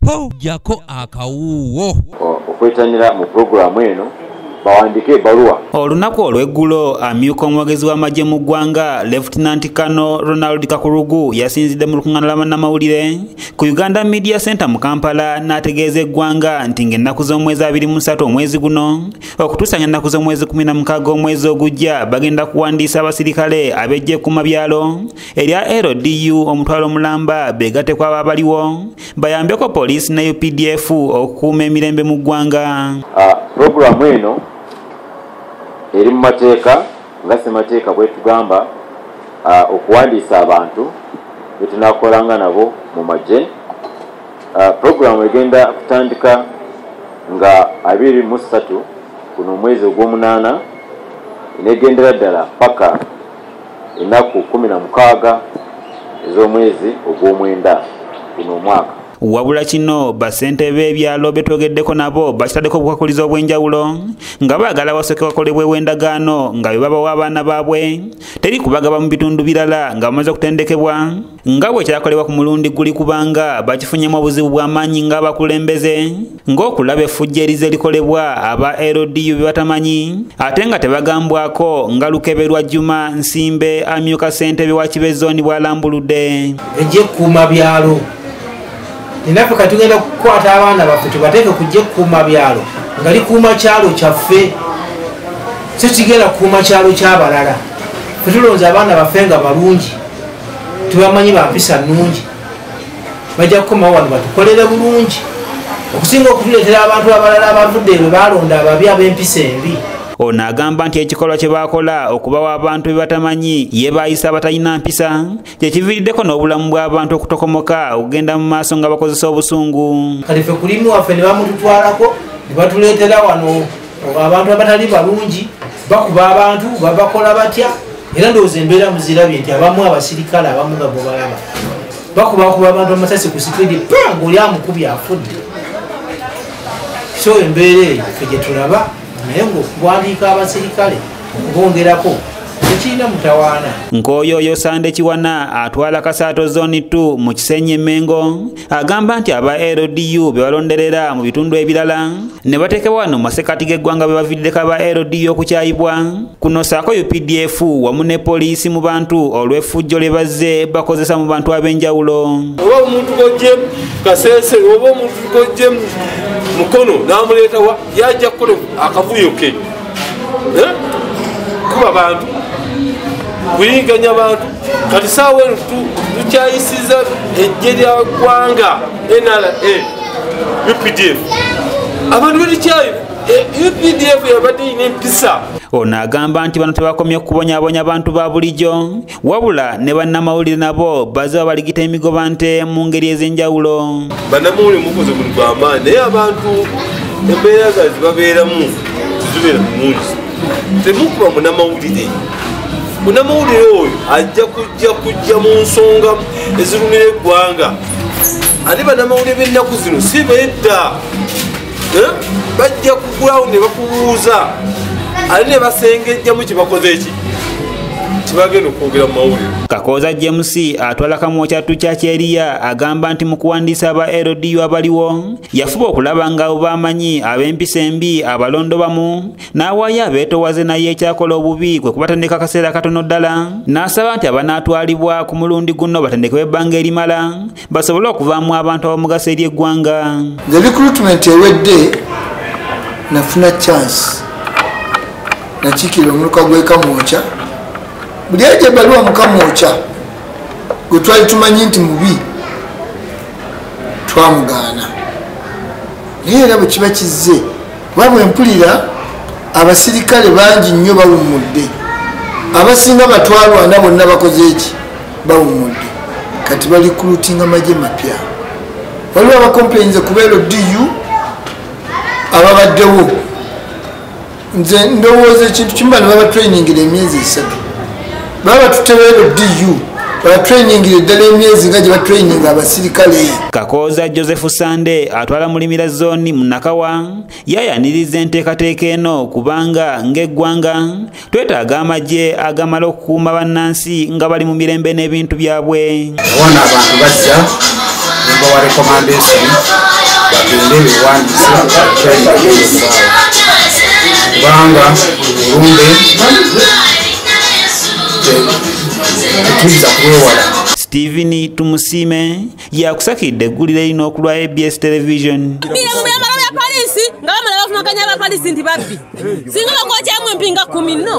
Po jako akawuwo okwetanira mu programu eno bawandike ebbaluwa. Olunaku olw'eggulo amyuka omwogezi w'amagye mu ggwanga Lieutenant Colonel Ronald Kakurugu yasinzidde mu lukuŋŋaana lwa bannamawulire ku Uganda Media Center mu Kampala n'ategeeza eggwanga nti ng'ennaku z'omwezi 23 omwezi guno okutuusa ng'ennaku z'omwezi 16 omwezi ogujja bagenda kuwandiisa abasirikale ab'eggye ku mabyalo erya LDU 1,000 beegatte ku abo abaliwo bayambeko poliisi ne UPDF okukuuma emirembe mu ggwanga. Programu eno eri mu mateeka nga ssemateeka bwetugamba okuwandiisa abantu betunakolanga nabo mu magye. Programu egenda kutandika nga 23 guno omwezi ogw'omunaana negendera ddala paka ennaku 16 ez'omwezi ogw'omwenda guno omwaka. Wabula kino bassentebe b'ebyalo betwogeddeko nabo bakitaddeko obukwakkulizo obw'enjawulo nga baagala basooke bakolebwewo endagaano nga bwe babawa abaana baabwe teri kubagaba mu bitundu birala nga bamaze okutendekebwa nga bwe kyakolebwa ku mulundi guli kubanga bakifunyemu obuzibu bw'amaanyi ng'abakulembeze ng'okulaba effujjo erize likolebwa aba LDU bye batamanyi ate nga tebagambwako nga Lukeberwa Juma Nsimbe amyuka ssentebe wa Kibe Zooni bw'alambuludde. Ejje kuuma byalo ninaffe katugenda kukwata abaana baffe tubateeke kujja kukuuma byalo nga likuuma kyalo kyaffe, si kigenda kukuuma kyalo ky'abalala. Ffe tulonze abaana baffe nga balungi, tubamanyi bampisa nnungi, bajja kukomawo wano batukolere bulungi okusinga okutuleetera abantu abalala abavudde bwe balonda ababi ab'empisa embi. Ono agamba nti ekikolwa kye baakola okubawa abantu be batamanyi ye baayisa abatalina mpisa kye kiviiriddeko n'obulamu bw'abantu okutokomoka okugenda mu maaso nga bakozesa obusungu. Kale ffe kulimu waffe ne bamututwalako ne batuleetera wano abantu abatali balungi, bakuba abantu babakola batya, era ndowooza embeera muzirabye nti abamu abasirikale abamu nga bo balaba bakubakuba abantu amasasi ku sipiidi pa ng'oli amukubye afudde. So embeera eyo ffe gye tulaba naye ng'okuwandiika abasirikale okubongerako tekirina mutawaana. Nkoyoyo Sande Kiwana atwala Kasaato Zone 2 mu Kisenyi Mengo agamba nti aba LDU be balonderera mu bitundu ebirala ne bateekebwa wano mu masekkati g'eggwanga be baviiriddeko aba LDU okukyayibwa kuno ssaako UPDF wamu ne poliisi mu bantu olw'effujjo lye bazze bakozesa mu bantu ab'enjawulo. Oba omuntu gojje Kasese oba omuntu gojje Mukono n'amuleeta wa yajja kukola akavuyo ke kuba bantu kuyiganya bantu. Kati saawa eno tukyayisiza eggye lya ggwanga NRA UPDF abantu betukyayi UPDF yabadde erina empisa. Ono agamba nti bano tebakomye okubonyaabonya bantu ba bulijjo wabula ne bannamawulire nabo bazze babaligita emigoba nte mu ngeri ez'enjawulo. Bannamawulire mukoze omulimu gw'amaanyi naye abantu embeera zaabwe babeeramu tezibeera nnungi. Temukuba munnamawulire. Munnamawulire oyo ajja kujja mu nsonga ezirumira eggwanga. Ate bannamawulire b'ennaku zino si bedda, bajja kugulawo ne bakubuuza ate ne basengejjamu kye bakoze eki kibagenda okwogera mu mawulire. Kakooza James atwala Kamwokya Kyeriya agamba nti mu kuwandiisa aba LDU abaliwo yafuba okulaba nga abo bamanyi ab'empisa embi abalondobamu n'awaayo abeetowaze naye ekyakola obubi kwe kubatendeka akaseera katono ddala n'asaba nti abanaatwalibwa ku mulundi guno batendekebwe ebbanga erimala basobole okuvaamu abantu ab'omugaso eri eggwanga. The recruitment ewedde nafuna chance nakiikirira omuluka gw'e Kamwokya. Buli ajja ebbaluwa mu Kamwokya gwe twali tumanyi nti mubi twamugaana, naye era bwe kiba kizze kuba bwe mpulira abasirikale bangi nnyo bawummudde, abasinga batwalwana bonna bakoze eki bawummudde, kati balikulutinga magye mapya. Waliwo abakomplainze ku LDU ababaddewo. Nze ndowooza ekintu kimu bano babatrainingira emyezi 3 baba tutewe LDU batrainingira ddala emyezi nga gye batraininga abasirikale. Kakooza Joseph Sande atwala Mulimira Zooni mu Nakawa yayaniriza enteekateeka eno kubanga ng'eggwanga twetaaga amagye agamala okukuuma bannansi nga bali mu mirembe n'ebintu byabwe. Wano abantu bajja nembawa recommendation Bagende bewandiise kyaliesawa, kubanga olumbe tetuyinza kulwewala. Steven Tumusiime yakusakidde eggulire lino okulwa ABS Television. Mu byambalo bya poliisi nga bamala bavumaganya abapoliisi nti babbi, singa bakwokyamu empinga 10 nno.